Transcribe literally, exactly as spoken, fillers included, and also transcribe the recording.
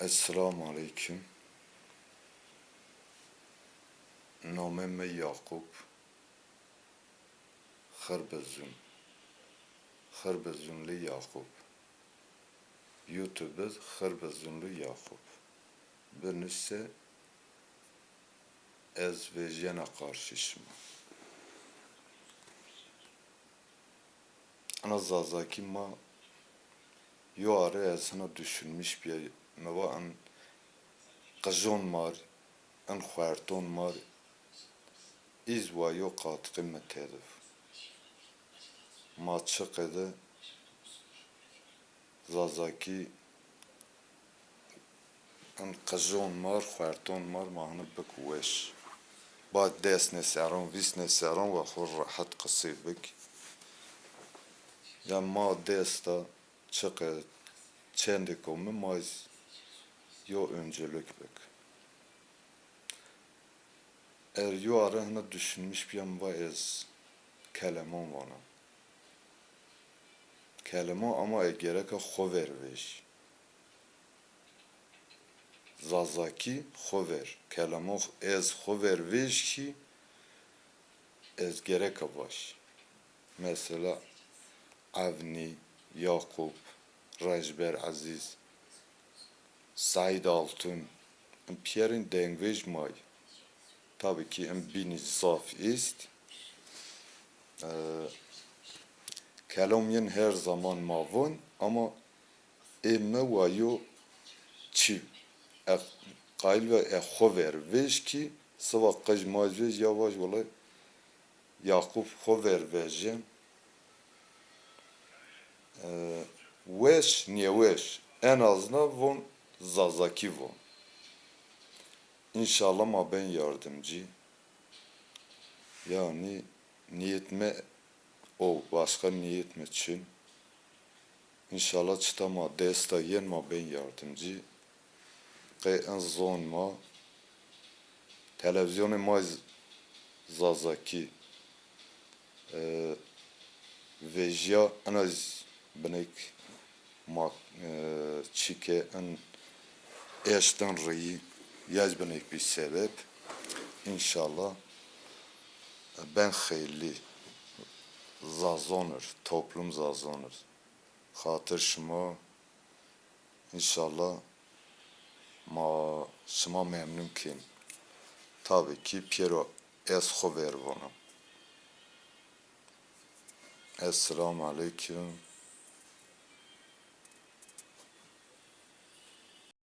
Esselamu aleykum. Namê mi Yakup. Xirbizun. Xirbizunlu Yakup. YouTube Xirbizunlu Yakup. Binuse ez vejyena qarşî şima. Ina Zazakî ma yo are ez hina düşünmüş bîya, mi va in qijon mar, in xuerton mar, îz wa yo qatqî mi têdif. Ma çiqede Zazakî in qijon mar, xuerton mar, ma hini bik weş. Ba des nê serran, vîst nê serran wa xwu rehet qisey bik. Ya ma desta çiqe çendêko mi ma yo öncelik bik. Er yo are hina düşünmüş bîya mi va ez kelemon vana. Kelemon ama e gereka xo ver vej. Zazakî xo ver. Kelemon ez xo ver vej kî ez gereka vaj. Mesela Avnî, Yakup, Rejber Ezîz, Seîd Altun, in pîyerên dengvêj ma yî. Tabî kî in bînî zaf est. E, kelam yin her zaman ma von, ama ê mi wa yo çî. E, qayîl ve e xo ver vêj kî, siva qij ma vêj ya vaj wele Yakup xo ver vejin. E, weş, nêweş, en azından von Zazakî von. Înşallah ma bên yardimcî. Yanî niyet mi o, başka niyet mi çin. Înşallah çita ma desta yen ma bên yardimcî. Qey en zon ma, televîzyonê ma z-, Zazakî, e, vejîya ina z-, binêk ma, e, çîke in eştin rîyî ya z-, binêk bî sebep. Înşallah, e, ben xeylî Zazonir, toplum Zazonir. Xatir şima, înşallah ma şima memnun kên. Tabî kî pêro ez xo ver vana. Esselamu aleykum.